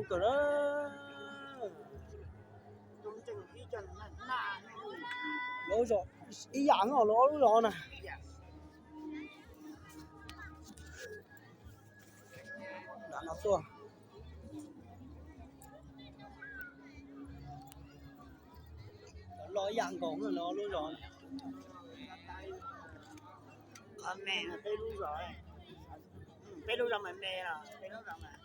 Kawg na. Lub zos ib yam no los lub zos na. Nram no tuaj. Los ib yam nkaus los lub zos. Qhov me peb lub zos, peb lub zos mas me los peb lub zos mas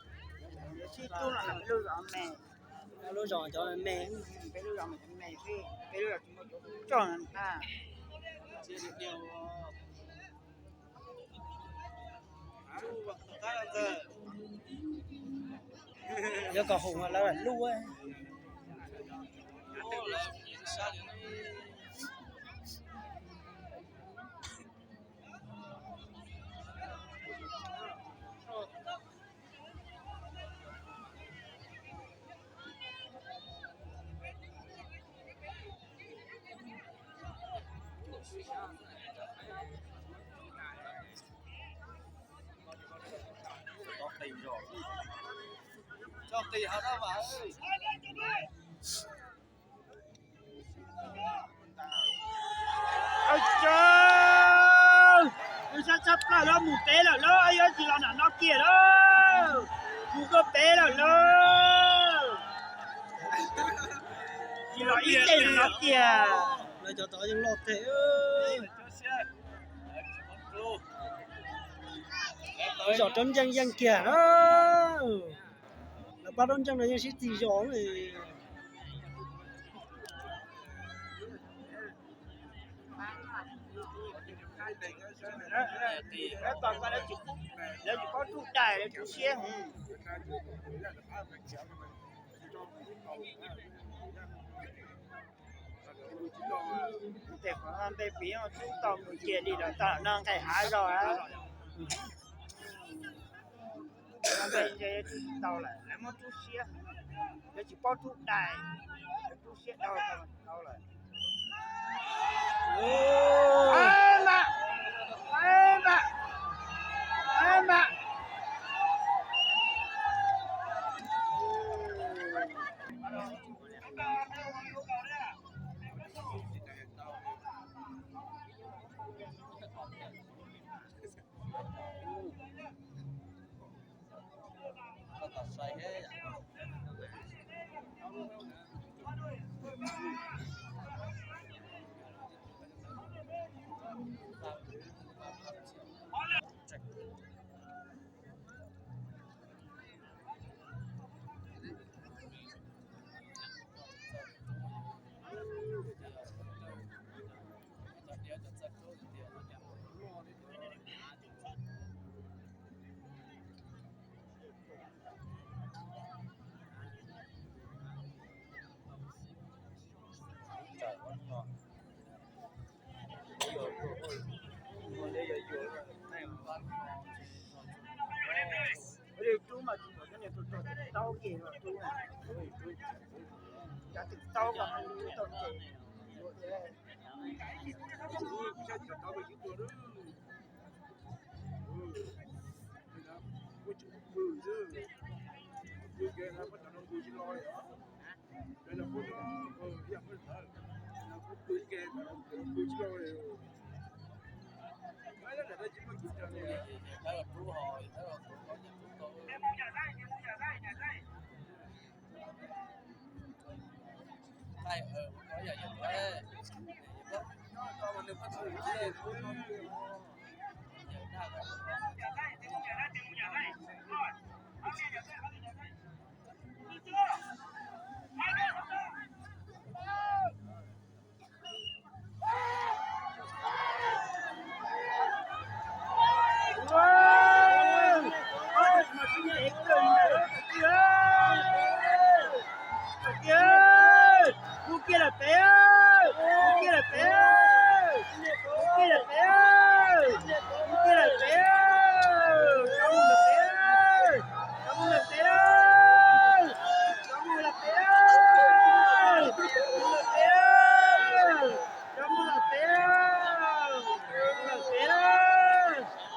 sib tub los peb lub zos me. Lub zos cov me, peb lub zos me, peb lub zos tsis muaj cov tsog na. Yuav kom hum lawv lub. Ua cas sab tshaj plaws lawm, mus peb lawm lauj, yuav tsis los nram no kiag lauj, mus dua peb lawm lauj, tsis los ib teg nram no kiag. Lawv cov tod yeej loj teg. Zos Roob Ntseej yeej kiag na. Lawv pab Roob Ntseej no yeej sib txig zos. Lawv tsis paub rub dais, lawv tu siab. Tes qhov npe pim rub tau mus cia li lawm, tau no nqes hav zog. Npe nce rub tsis tau lawm, lawv muab rub siab, lawv tsis paub rub dais, lawv rub siab dhau tau lawm. Rub mas tsis pom cov niag tau taub ke los rub, cov twm taub ko tau ces. Mus kiag lawm peb, mus kiag lawm peb, mus kiag lawm peb, mus kiag lawm peb, cov mus lawm peb, cov mus lawm peb, mus lawm peb, cov mus lawm peb, mus lawm peb,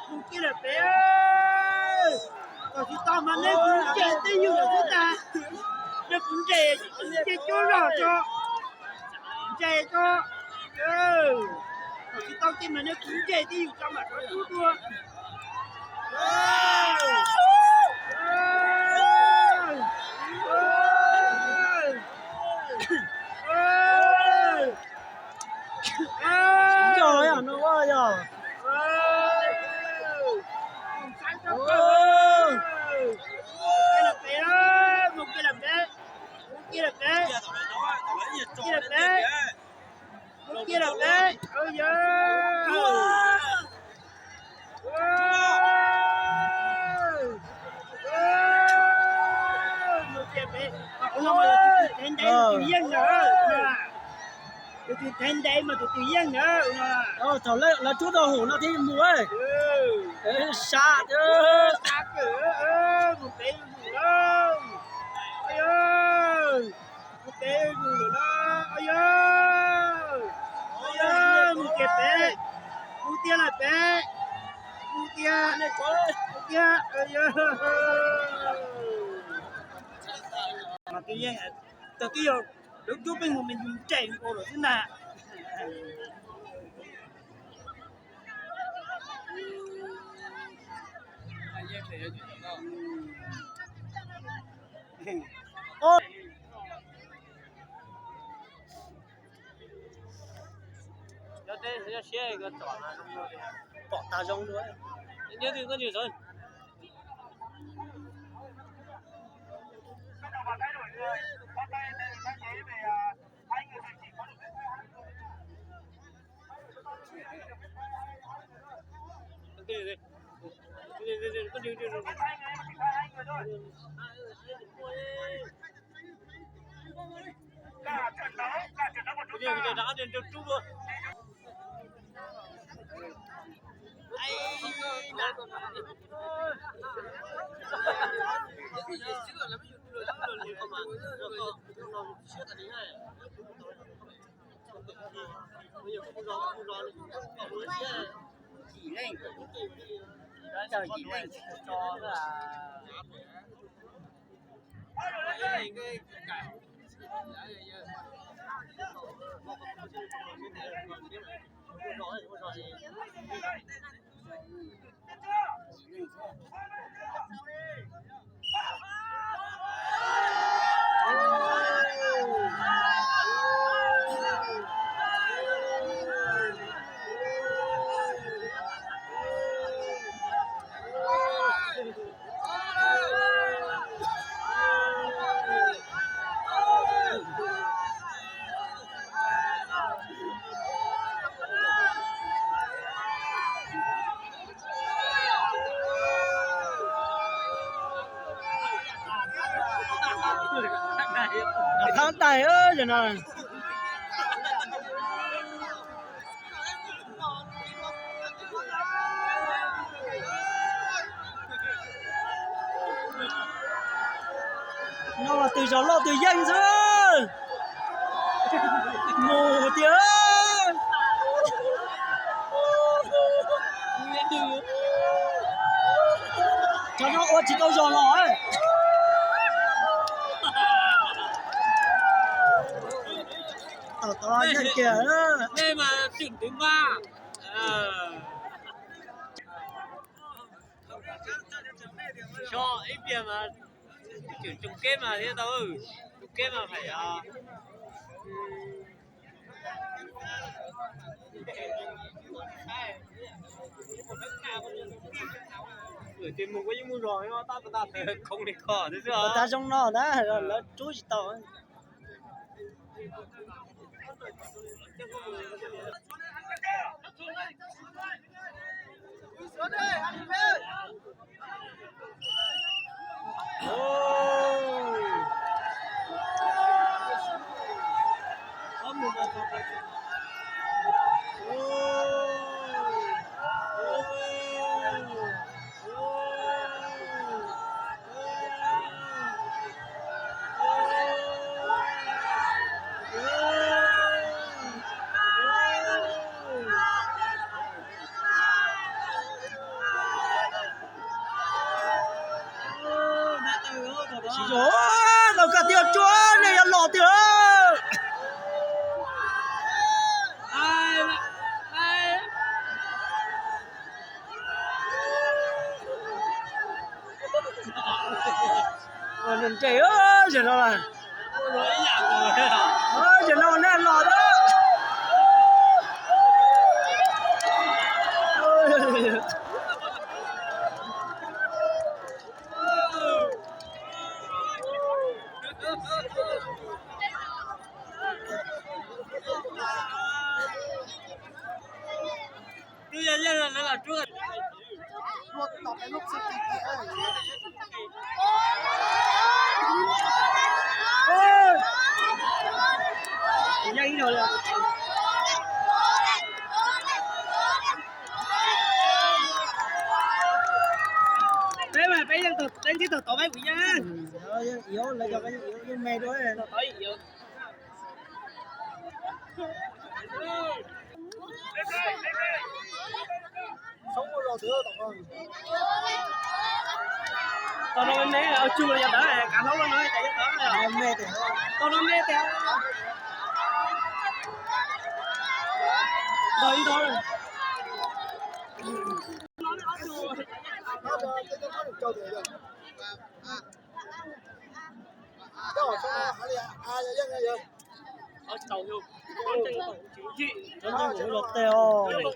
mus kiag lawm peb. Tsis tau mas nej kuv ntseg twj ywm lawm xwb tag. Nej kuv ntseg, ntseg cuab zog tso, ntseg tso. Thaum tsis tau kiag mas nej kuv ntseg twj ywm tso mam rov rub dua. Yog yog no yog. Mus kiag lawm peb, mus kiag lawm peb, mus kiag lawm peb, mus kiag lawm peb, yog. Mus kiag peb, tus twg thev ntev tus twg yeej ntag. Tus twg thev ntev mas tus twg yeej ntag. Thaum lawv rub tau hum no thiaj mus. Sab, sab kawg, mus peb mus lawm. Mus peb mus lawm na, yog, yog, mus kiag peb, mus tiag lawm peb, mus tiag, mus tiag, yog. Mas twb yeej, twb yog lub cub peb mus me ntseg nkaus lawm xwb ntag. Pom tas zoo dua. Yim leej, coj yim leej tso. Thab tais zaum no. No mas tus zog loj tus yeej xwb. Mus tiag. Cov no ua tsis tau zog los. Tau tau yeej kiag. So ib pliag mas, tsum tsum keb mas thiab tau, tsum keb mas phải. Mus kuv yeej mus zog tab tab khoob li kho xwb. Ua tag zoo no na, lawv rub tsis tau. Yog, tau kaj tiag tsuag, nej yuav los tiag. Ntse, zaum no, zaum no nej los. Peb mas peb yeej tau, peb ntsib tau tod peb kuv yeej. Yeej me dua. Tau no me, tsuj yog ntawd kav hlaub no, tau no me tiag. Ntau ib ntau. Cov ntseeg kuv los tej os.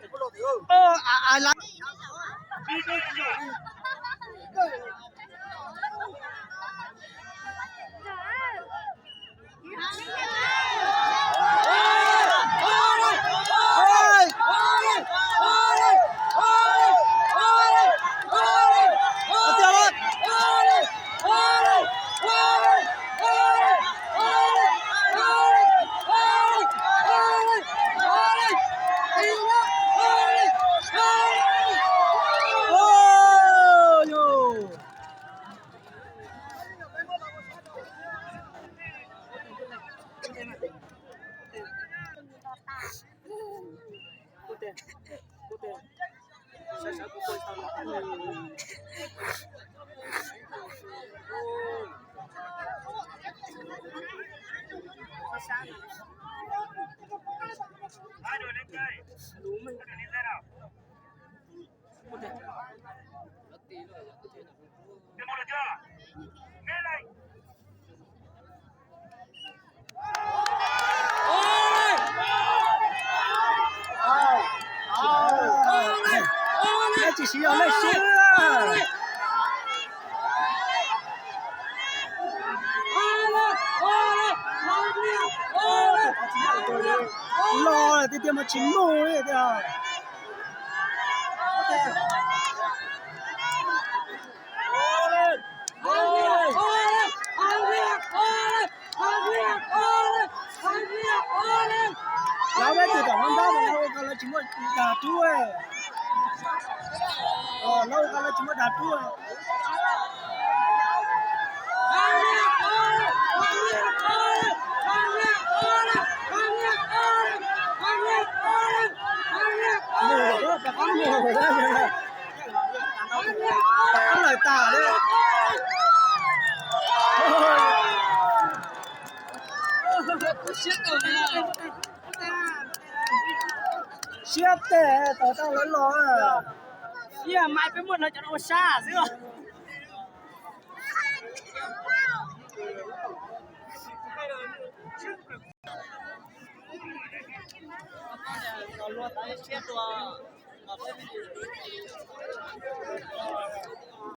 Tsis siv yog nej siv. Los tiag tiag mas tsis mus li tiag. Lawv peb tus tom no ntab mas lawv ua ko lawv tsis muaj dag rub. Lawv ua ko lawv tsis muaj dag rub. Rov qab lawm tas li. Siab tes tos tau lawv los. Ib yam mas peb muab lawv cov no ua sab xwb.